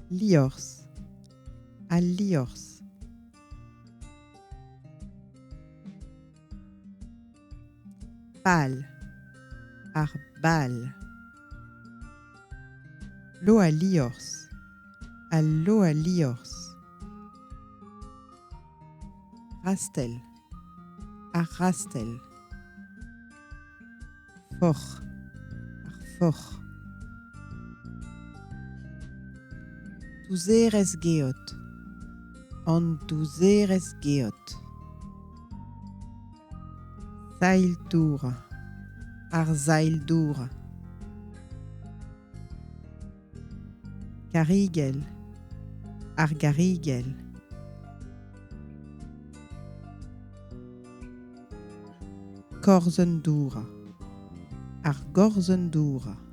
Liorzh, al liorzh. Pal, ar bal. Lo al liorzh, al lo al liorzh. Rastell, ar rastell. Forc'h, ar forc'h. Douzerez-geot, an douzerez-geot. Sailh-dourañ, ar sailh-dourañ. Karigell, ar garigell. Korzenn-dourañ, ar gorzenn-dourañ.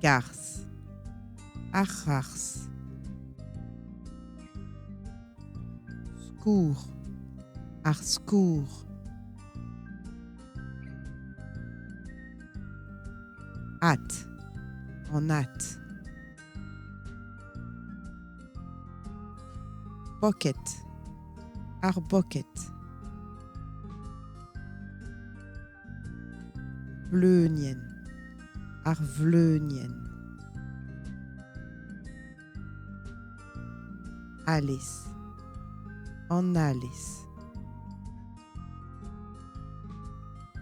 Garzh, ar c'harzh. Skourr, ar skourr. At, an at. Boked, ar boked. Bleunienn, ar vleunienn. Alez, an alez.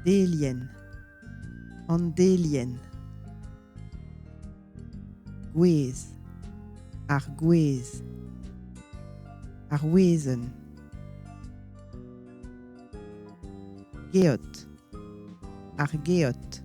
Delienn, an delienn. Gwez, ar gwez. Ar wezenn. Geot, ar geot.